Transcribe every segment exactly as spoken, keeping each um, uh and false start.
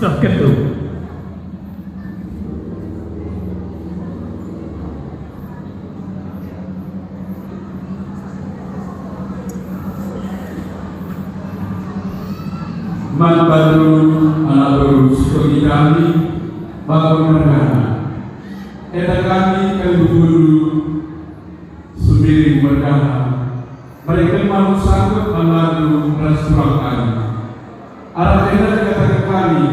Sah ketu. Man bandu anak beru si kami, bangun mergana. Enda kami kalimbubu Sembiring mergana, mereken malu sangkut man lagu ras turang kami. Arah enda dikataken kami,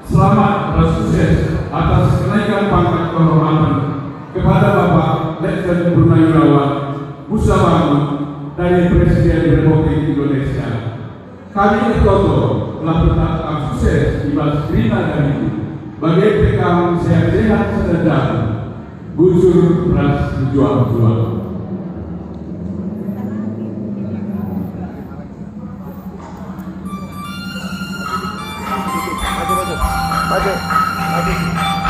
selamat ras sukses atas kenaikan pangkat kehormatan kepada Bapak Letjen Purnawirawan Musa Bangun dari Presiden Republik Indonesia. Kami ertoto gelah tetap kam sukses i bas kerina dan itu, bage pe kam sehat-sehat sada jabu. Bujur ras mejuah-juah. Maju, maju, maju.